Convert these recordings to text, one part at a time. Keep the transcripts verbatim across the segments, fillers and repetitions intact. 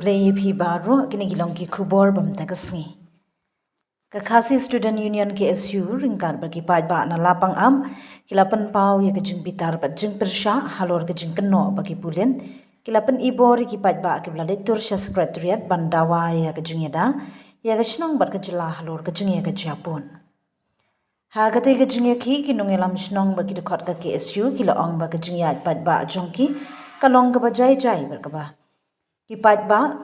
Khublei ïa phi baroh, kine ki long ki khubor ba mynta ka sngi. Ka Khasi Student Union, K S U, ryngkat bad ki paidbah na Lapangap ki la pynpaw ïa ka jingbitar bad jingpyrshah halor ka jingkynnoh ba ki pulit ki la pynibor ïa ki paidbah kiba la leit tur sha Secretariat ban dawa ïa ka jingïada ïa ka shnong bad ka jylla halor ka jingïa ka jingïapun. Ha katei ka jingïakhih, ki nongïalam shnong bad ki dkhot ka K S U ki la ong ba ka jingïaid paidbah jong ki ka long kaba jai jai bad kaba ki paidbah,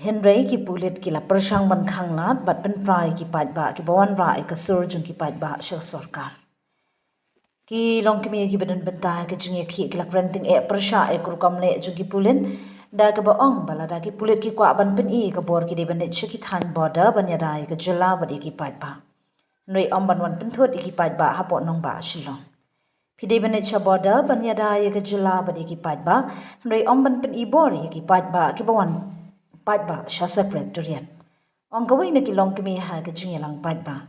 hynrei ki pulit ki la pyrshang ban khanglad bad pynpra ïa ki paidbah kiba wanrah ïa ka sur jong ki paidbah sha ka sorkar. Ki longkmie kiba don bynta ha ka jingïakhih ki la kren tyngeh pyrshah ïa ka rukom leh jong ki pulit, da kaba ong ba lada ki pulit ki kwah ban pyni ïa ka bor, ki dei ban leit sha ki thaiñ border ban ïada ïa ka jylla bad ïa ki paidbah, hynrei ym ban wan pynthut ïa ki paidbah hapoh nongbah Shillong. Phi dei ban leit sha border ban ïada ïa ka jylla bad ïa ki paidbah, hynrei ym ban pynibor ïa ki paidbah kiba wan paidbah sha Secretariat, ong kawei na ki longkmie ha ka jingïalang paidbah.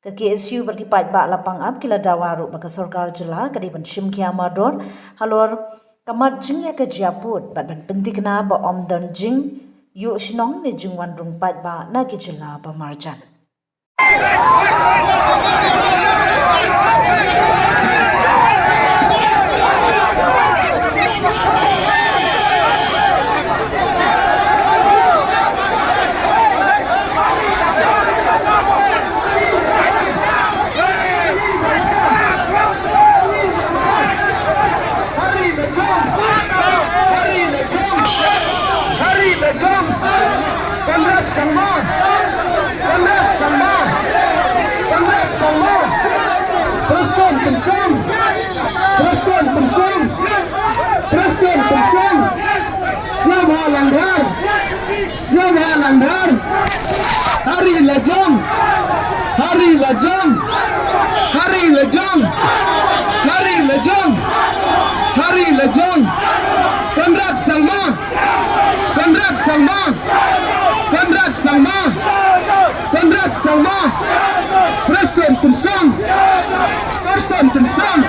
Ka K S U bad ki paidbah Lapangap ki la dawa ruh ba ka sorkar jylla ka dei ban shim khia mardor halor ka mat jingïa ka jingïapun bad ban pynthikna ba ym don jingïuh shnong ne jingwan rung paidbah na ki jylla ba marjan. Hari Lajong! Hari Lajong! Hari Lajong! Conrad Sangma! Conrad Sangma! Conrad Sangma! Prestone Tynsong! Prestone Tynsong! Prestone Tynsong! Sniawbhalang Langdar! Sniawbhalang Langdar! Hari Lajong! Hari Lajong! Hari Lajong! Hari Lajong! Hari Lajong! Conrad Sangma! Conrad Sangma! Conrad Sangma! Conrad Sangma! Prestone Tynsong! Prestone Tynsong!